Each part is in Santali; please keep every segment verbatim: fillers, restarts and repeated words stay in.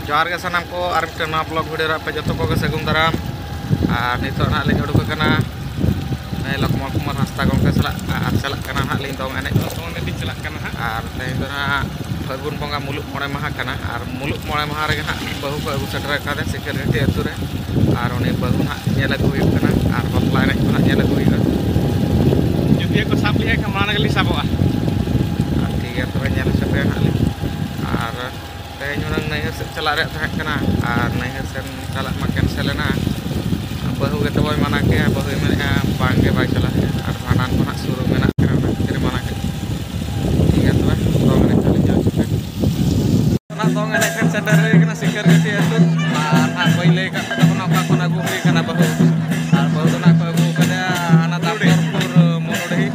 ᱡᱚᱦᱟᱨ ᱜᱮ ᱥᱟᱱᱟᱢ ᱠᱚ, ᱟᱨ ᱢᱤᱫᱴᱮᱱ ᱱᱟᱣᱟ ᱵᱞᱚᱜ ᱵᱷᱤᱰᱤᱭᱳ ᱨᱮ ᱟᱯᱮ ᱡᱚᱛᱚ ᱠᱚᱜᱮ ᱥᱟᱹᱜᱩᱱ ᱫᱟᱨᱟᱢ᱾ ᱟᱨ ᱱᱤᱛᱚᱜ ᱱᱟᱦᱟᱜ ᱞᱤᱧ ᱩᱰᱩᱠ ᱟᱠᱟᱱᱟ ᱱᱩᱭ ᱞᱚᱠᱢᱚᱬ ᱠᱩᱢᱟᱨ ᱦᱟᱸᱥᱫᱟ ᱜᱚᱢᱠᱮ ᱥᱟᱞᱟᱜ, ᱟᱨ ᱪᱟᱞᱟᱜ ᱠᱟᱱᱟ ᱱᱟᱦᱟᱜ ᱞᱤᱧ ᱫᱚᱝ ᱮᱱᱮᱡ᱾ ᱫᱚᱝ ᱮᱱᱮᱡ ᱞᱤᱧ ᱪᱟᱞᱟᱜ ᱠᱟᱱᱟ ᱦᱟᱸᱜ᱾ ᱟᱨ ᱛᱮᱦᱮᱧ ᱫᱚ ᱱᱟᱦᱟᱜ ᱯᱷᱟᱹᱜᱩᱱ ᱵᱚᱸᱜᱟ ᱢᱩᱞᱩᱜ ᱢᱚᱬᱮ ᱢᱟᱦᱟ ᱠᱟᱱᱟ, ᱟᱨ ᱢᱩᱞᱩᱜ ᱢᱚᱬᱮ ᱢᱟᱦᱟ ᱨᱮᱜᱮ ᱱᱟᱦᱟᱜ ᱵᱟᱹᱦᱩ ᱠᱚ ᱟᱹᱜᱩ ᱥᱮᱴᱮᱨ ᱟᱠᱟᱫᱮ ᱥᱤᱠᱟᱹᱨ ᱜᱷᱟᱹᱴᱤ ᱟᱹᱛᱩ ᱨᱮ᱾ ᱟᱨ ᱩᱱᱤ ᱵᱟᱹᱦᱩ ᱱᱟᱦᱟᱜ ᱧᱮᱞ ᱟᱹᱜᱩ ᱦᱩᱭᱩᱜ ᱠᱟᱱᱟ, ᱟᱨ ᱵᱟᱯᱞᱟ ᱮᱱᱮᱡ ᱠᱚ ᱱᱟᱦᱟᱜ ᱧᱮᱞ ᱟᱹᱜᱩ ᱦᱩᱭᱩᱜᱼᱟ᱾ ᱡᱩᱫᱤ ᱠᱚ ᱥᱟᱵ ᱞᱮᱠᱷᱟᱱ ᱢᱟᱲᱟᱝ ᱨᱮᱜᱮᱞᱤᱧ ᱥᱟᱵᱚᱜᱼᱟ᱾ ᱟᱨ ᱴᱷᱤᱠ ᱜᱮᱭᱟ, ᱛᱚᱵᱮ ᱧᱮᱞ ᱦᱚᱪᱚ ᱯᱮᱭᱟ ᱱᱟᱦᱟᱜ ᱞᱤᱧ᱾ ᱟᱨ ᱛᱮᱦᱮᱧ ᱦᱩᱱᱟᱹᱝ ᱱᱟᱹᱭᱦᱟᱹᱨ ᱥᱮᱫ ᱪᱟᱞᱟᱜ ᱨᱮᱭᱟᱜ ᱛᱟᱦᱮᱸ ᱠᱟᱱᱟ, ᱟᱨ ᱱᱟᱹᱭᱦᱟᱹᱨ ᱥᱮᱱ ᱪᱟᱞᱟᱜ ᱢᱟ ᱠᱮᱱᱥᱮᱞ ᱮᱱᱟ᱾ ᱵᱟᱹᱦᱩ ᱜᱮ ᱛᱟᱵᱚᱭ ᱢᱟᱱᱟ ᱠᱮᱫᱼᱟ, ᱵᱟᱹᱦᱩᱭ ᱢᱮᱱᱮᱫᱼᱟ ᱵᱟᱝ ᱜᱮ, ᱵᱟᱭ ᱪᱟᱞᱟᱜᱼᱟ᱾ ᱟᱨ ᱵᱷᱟᱸᱰᱟᱱ ᱠᱚ ᱱᱟᱦᱟᱜ ᱥᱩᱨᱩ ᱢᱮᱱᱟᱜ ᱠᱟᱱᱟ, ᱚᱱᱟ ᱠᱷᱟᱹᱛᱤᱨ ᱢᱟᱱᱟ ᱠᱮᱫᱼᱟ᱾ ᱴᱷᱤᱠ ᱜᱮᱭᱟ, ᱛᱚᱵᱮ ᱫᱚᱝ ᱮᱱᱮᱡ ᱛᱟᱦᱞᱮ ᱧᱮᱞ ᱦᱚᱪᱚ ᱯᱮ᱾ ᱚᱱᱟ ᱫᱚᱝ ᱮᱱᱮᱡ ᱴᱷᱮᱱ ᱥᱮᱴᱮᱨ ᱦᱩᱭ ᱠᱟᱱᱟ ᱥᱤᱠᱟᱹᱨ ᱜᱷᱟᱹᱴᱤ ᱟᱹᱛᱩ᱾ ᱟᱨ ᱱᱟᱦᱟᱜ ᱵᱟᱹᱧ ᱞᱟᱹᱭ ᱟᱠᱟᱫ ᱯᱮ ᱛᱟᱵᱚᱱᱟ ᱚᱠᱟ ᱠᱷᱚᱱ ᱟᱹᱜᱩ ᱦᱩᱭ ᱠᱟᱱᱟ ᱵᱟᱹᱦᱩ᱾ ᱟᱨ ᱵᱟᱹᱦᱩ ᱫᱚ ᱱᱟᱦᱟᱜ ᱠᱚ ᱟᱹᱜᱩ ᱟᱠᱟᱫᱮᱭᱟ ᱦᱟᱱᱟ ᱫᱟᱢᱳᱫᱚᱨᱯᱩᱨ ᱢᱚᱱᱚᱰᱤ᱾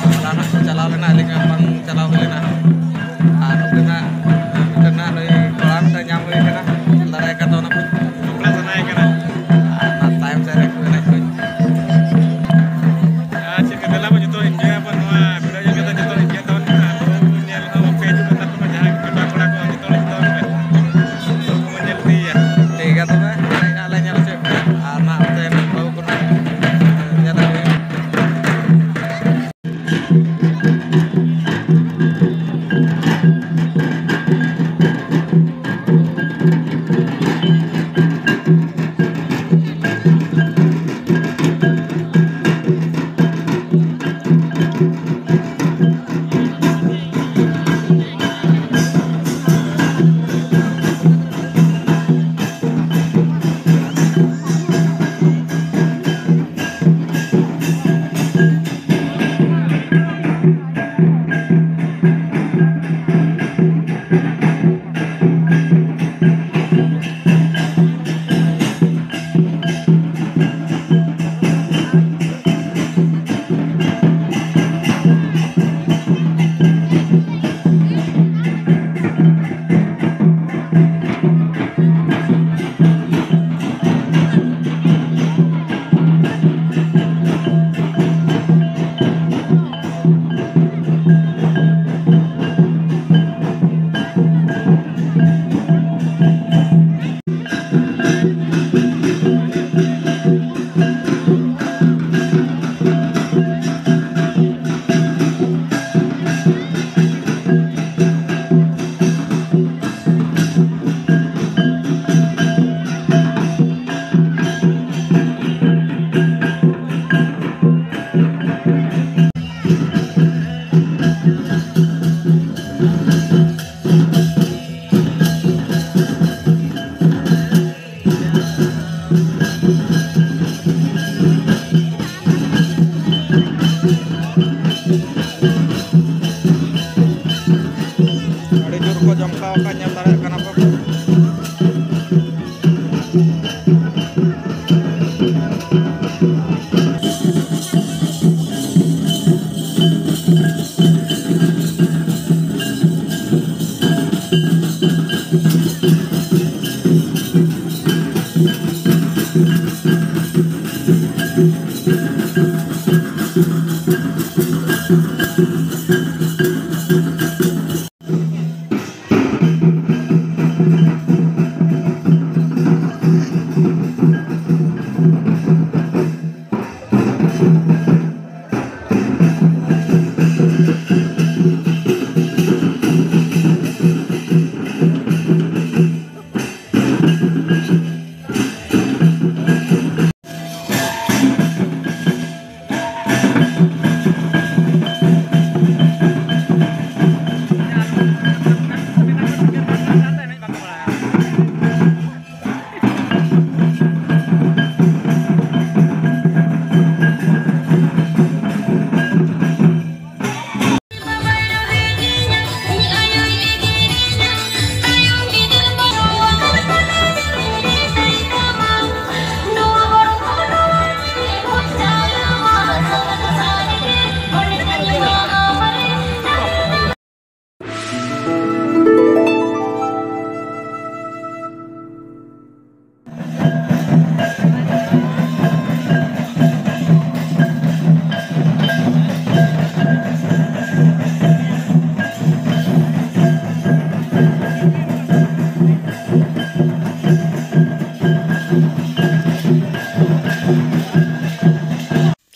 ᱟᱨ ᱱᱟᱦᱟᱜ ᱠᱚ ᱪᱟᱞᱟᱣ ᱞᱮᱱᱟ, ᱟᱹᱞᱤᱧ ᱦᱚᱸ ᱵᱟᱝ ᱪᱟᱞᱟᱣ ᱦᱩᱭ ᱞᱮᱱᱟ᱾ ᱟᱨ ᱱᱚᱛᱮ ᱱᱟᱦᱟᱜ ᱢᱤᱫᱴᱮᱱ ᱱᱟᱦᱟᱜ ᱱᱩᱭ ᱠᱚᱲᱟ ᱢᱤᱫᱴᱮᱱ ᱧᱟᱢ ᱦᱩᱭ ᱠᱟᱱᱟ, ᱧᱮᱞ ᱫᱟᱲᱮ ᱟᱠᱟᱫ ᱚᱱᱟ ᱠᱚ᱾ ᱵᱟᱯᱞᱟ ᱥᱟᱱᱟᱭᱮ ᱠᱟᱱᱟ᱾ ᱟᱨ ᱚᱱᱟ ᱛᱟᱭᱚᱢ ᱥᱮᱫ ᱨᱮ ᱠᱚ ᱮᱱᱮᱡ ᱠᱚ᱾ ᱟᱨ ᱪᱮᱫ ᱠᱟ, ᱫᱮᱞᱟ ᱵᱚ ᱡᱚᱛᱚ enjoy ᱟᱵᱚᱱ ᱱᱚᱣᱟ video ᱧᱮᱞ ᱠᱟᱛᱮ, ᱡᱚᱛᱚ enjoy ᱛᱟᱵᱚᱱ ᱯᱮ᱾ ᱟᱨ ᱧᱮᱞ ᱦᱚᱸ ᱵᱟᱯᱮ ᱦᱤᱡᱩᱜ ᱠᱟᱱ ᱛᱟᱵᱚᱱᱟ, ᱡᱟᱦᱟᱸᱭ ᱠᱚ ᱠᱟᱴᱟ ᱠᱚᱲᱟ ᱠᱚ, ᱡᱚᱛᱚ ᱦᱚᱲ ᱡᱚᱛᱚ ᱦᱚᱲ ᱯᱮ᱾ ᱠᱟᱱᱟ ᱠᱚ᱾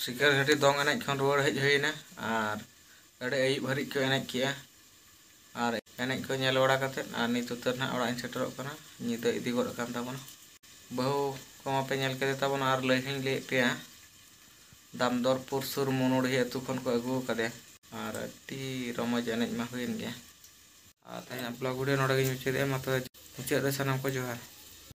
ᱥᱤᱠᱟᱹᱨ ᱜᱷᱟᱹᱴᱤ ᱫᱚᱝ ᱮᱱᱮᱡ ᱠᱷᱚᱱ ᱨᱩᱣᱟᱹᱲ ᱦᱮᱡ ᱦᱩᱭᱱᱟ ᱟᱨ ᱟᱹᱰᱤ ᱟᱹᱭᱩᱵ ᱦᱟᱹᱨᱤᱡ ᱠᱚ ᱮᱱᱮᱡ ᱠᱮᱜᱼᱟ᱾ ᱟᱨ ᱮᱱᱮᱡ ᱠᱚ ᱧᱮᱞ ᱵᱟᱲᱟ ᱠᱟᱛᱮᱫ ᱟᱨ ᱱᱤᱛ ᱩᱛᱟᱹᱨ ᱱᱟᱦᱟᱜ ᱚᱲᱟᱜ ᱤᱧ ᱥᱮᱴᱮᱨᱚᱜ ᱠᱟᱱᱟ᱾ ᱧᱤᱫᱟᱹ ᱤᱫᱤ ᱜᱚᱫ ᱟᱠᱟᱱ ᱛᱟᱵᱚᱱᱟ᱾ ᱵᱟᱹᱦᱩ ᱠᱚ ᱢᱟᱯᱮ ᱧᱮᱞ ᱠᱮᱫᱮ ᱛᱟᱵᱚᱱᱟ, ᱟᱨ ᱞᱟᱹᱭ ᱦᱚᱸᱧ ᱞᱟᱹᱭᱮᱫ ᱯᱮᱭᱟ, ᱫᱟᱢᱫᱚᱨᱯᱩᱨ ᱥᱩᱨ ᱢᱩᱱᱩᱲᱦᱤ ᱟᱹᱛᱩ ᱠᱷᱚᱱ ᱠᱚ ᱟᱹᱜᱩ ᱟᱠᱟᱫᱮᱭᱟ᱾ ᱟᱨ ᱟᱹᱰᱤ ᱨᱚᱢᱚᱡᱽ ᱮᱱᱮᱡ ᱢᱟ ᱦᱩᱭᱮᱱ ᱜᱮᱭᱟ᱾ ᱟᱨ ᱛᱮᱦᱮᱧᱟᱜ vlog video ᱱᱚᱰᱮ ᱜᱤᱧ ᱢᱩᱪᱟᱹᱫᱮᱜᱼᱟ᱾ ᱢᱟ ᱛᱚᱵᱮ ᱢᱩᱪᱟᱹᱫ ᱨᱮ ᱥᱟᱱᱟᱢ ᱠᱚ ᱡᱚᱦᱟᱨ᱾